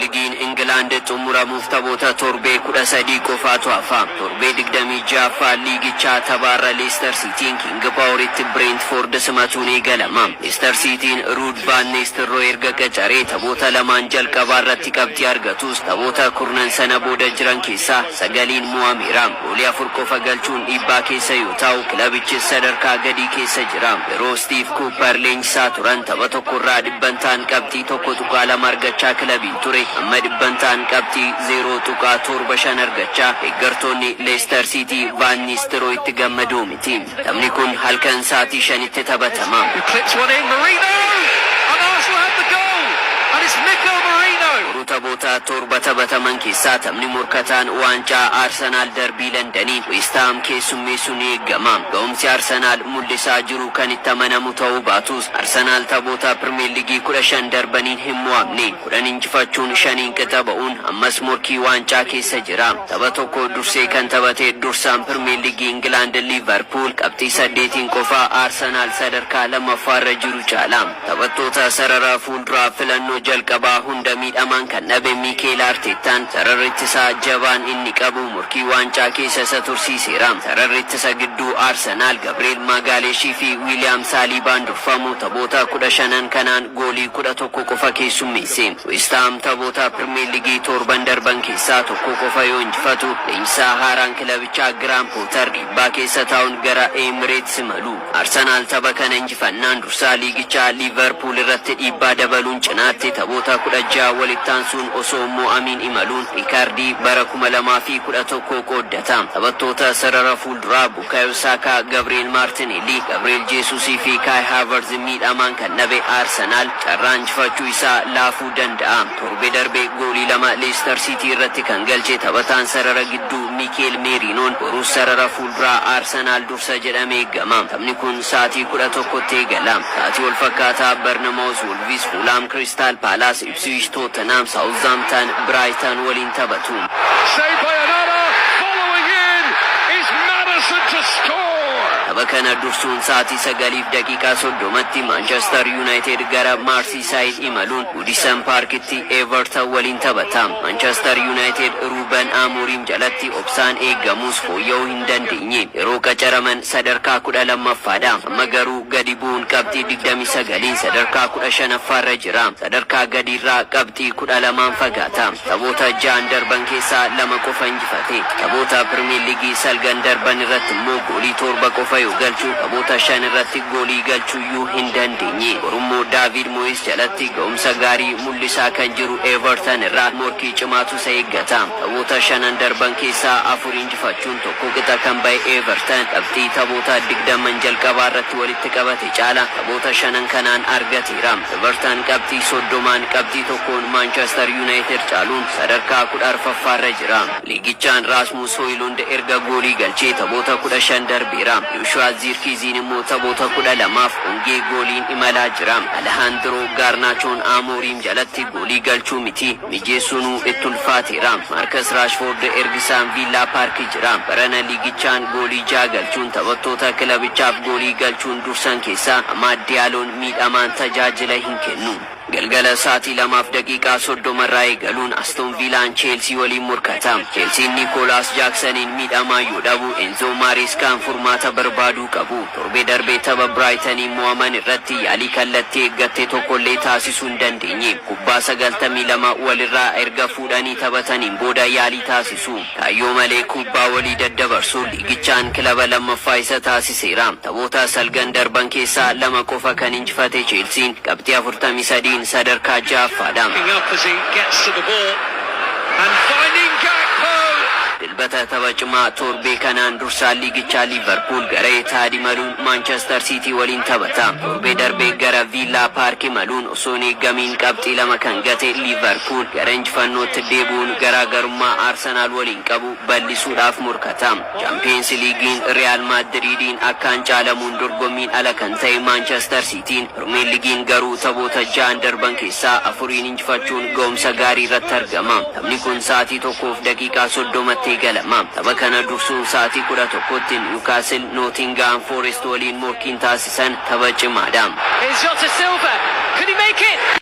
Liigiin Ingilaand xumuramuuf taphoota torbee 13 qofaatu hafa. Torbee 26ffaa liigichaa taphaarra Leicester Cityin King Poweritti Brentford simatuun eegalama. Leicester Cityin Ruud van Nistelrooy erga qacaree taphoota lamaan jalqabaa irratti qabxii argatus, taphoota 10 sana booda jiran keessaa sagaliin mo'ameera. Goolii afur qofa galchuun dhiibbaa keessa yoo ta'u, kilabichis sadarkaa gadii keessa jira. Yeroo Steve Cooper leenjisaa turan tapha tokkorraa dhibbantaan qabxii 1.2 argachaa kilabiin ture amma dhibbantaan qabxii 0.75 argachaa, deeggartoonni Leicester City Van Nistelrooy itti gammadoo miti. Taphni kun halkan sa'aatii 5tti taphatama. Who clips one in? Merino! And Arsenal have the goal! And it's Mikel Merino! Boruu taphoota torba taphataman keessaa taphni morkataan waancaa Arsenaal darbii Londanii West Ham keessummeessuun ni eegama. Ga'umsi Arsenaal mul'isaa jiru kan itti amanamu ta'uu baatus, Arsenaal taphoota Pirimeer Liigii 15 darbaniin hin mo'amne. 10 injifachuun, shaniin qixa ba'uun ammas morkii waancaa keessa jira. Tapha tokko dursee kan taphate dursaan Pirimeer Liigii Ingilaand Liverpool qabxii saddeetiin qofa Arsenaal sadarkaa lammaffaarra jiru caala. Taphattoota sarara fuulduraa filannoo jalqabaa hunda miidhamaan kan dhabe Miikeel Arteettaan sararri ittisaa jabaan inni qabu morkii waancaa keessa isa tursiiseera. Sararri ittisa gidduu Arsenaal Gabriel Magalhaeshii fi Wiiliyaam Saaliibaan durfamu taphoota 15n kanaan goolii 11 qofa keessummeesse. West Ham taphoota Pirimeer Liigii torban darban keessaa tokko qofa yoo injifatu, leenjisaa haaraan kilabichaa Giraam Pootar dhiibbaa keessa taa'uun gara Emirates imalu. Arsenaal tapha kana injifannaan dursaa liigichaa Liverpool irratti dhiibbaa dabaluun cinaatti taphoota 16 walitti aansuun osoo mo'amiin imaluun riikaardii bara 2011 qooddata. Taphattoota sarara fuulduraa Bukayo Saka, Gabriel Martinelli, Gabriel Jesusii fi Kai Havertz miidhamaan kan dhabe Arsenaal carraa injifachuu isaa laafuu danda'a. Torbee darbee goolii lama Leicester City irratti kan galche taphataan sarara gidduu Mikel Merinoon boruus sarara fuulduraa Arsenaal dursa jedhamee eegama. Taphni kun sa'aatii 11tti eegala. Sa'aatii wal fakkaataa Bournemouth Wolves, Fulham Crystal Palace, Ipswich Tottenham, Southampton Brighton waliin taphatu. Saved by Onana. Following in is Maddison to score. Tapha kana dursuun sa'aatii 9:30tti Manchester United gara Merseyside imaluun Goodison Parkitti Everton waliin taphata. Manchester United Ruben Amorim jalatti obsaan eegamus fooyya'uu hin dandeenye. Yeroo qacaraman sadarkaa 12ffaadha. Amma garuu gadi bu'uun qabxii 29n sadarkaa 15ffaarra jira. Sadarkaa gadiirraa qabxii 12n fagaata. Taphoota ja'an darban keessaa lama qofa injifate. Taphoota Pirimeer Liigii salgan darban irratti immoo goolii torba qofa yoo galchu, taphoota shan irratti goolii galchuuyyuu hin dandeenye. Borummoo Daavid Moyes jalatti ga'umsa gaarii mul'isaa kan jiru Everton irraa morkii cimaatu isa eeggata. Taphoota shanan darban keessaa afur injifachuun tokko qixa kan ba'e Everton qabxii taphoota 20n jalqabaa irratti walitti qabate caala taphoota shanan kanaan argateera. Everton qabxii 30n qabxii tokkoon Manchester United caaluun sadarkaa 14ffaarra jira. Liigichaan Rasmus Højlund erga goolii galchee taphoota 15 darbeera. Joshua Zirkiziin immoo taphoota 12f ongee gooliin imalaa jira. Alejandro Garnachoon Amorim jalatti goolii galchuu miti mijeessuunuu itti ulfaateera. Marcus Rashford ergisaan Villa Park jira. Barana liigichaan goolii ja'a galchuun taphattoota kilabichaaf goolii galchuun dursan keessaa Amad Dialloon miidhamaan tajaajila hin kennu. Galgala sa'aatii 2:30rraa eegaluun Aston Villaan Cheelsii waliin morkata. Cheelsiin Niikoolaas Jaaksaniin miidhamaa yoo dhabu, Enzo Maareskaan furmaata barbaaduu qabu. Torbee darbee tapha Biraayitaniin mo'aman irratti yaalii kallattii eeggatte tokkollee taasisuu hin dandeenye. Kubbaa 92 walirraa erga fuudhanii taphataniin booda yaalii taasisu. Kaayyoo malee kubbaa walii daddabarsuun liigichaan kilaba lammaffaa isa taasiseera. Taphoota salgan darban keessaa lama qofa kan injifate Cheelsiin qabxii 43n sadarkaa ja'affaadha. Picking up as he gets to the ball and finding Gakpo. Dilbata tapha cimaa torbee kanaan dursaan liigichaa Liverpool gara Etihad imaluun Manchester City waliin taphata. Torbee darbee gara Villa Park imaluun osoo hin eegamiin qabxii lama kan gate Liverpool gara injifannootti deebi'uun garaagarummaa Arsenal waliin qabu bal'isuudhaaf morkata. Champions Leaguein Real Madridiin akkaan caalamuun dorgommiin ala kan ta'e Manchester Cityin Premier Leaguein garuu taphoota ja'an darban keessaa afuriin injifachuun ga'umsa gaarii irratti argama. Taphni kun sa'aatii 1:30tti eegalama. Tapha kana dursuun sa'aatii 11tti Newcastle Nottingham Forest waliin morkiin taasisan tapha cimaadha. Here's Jota Silva. Could he make it?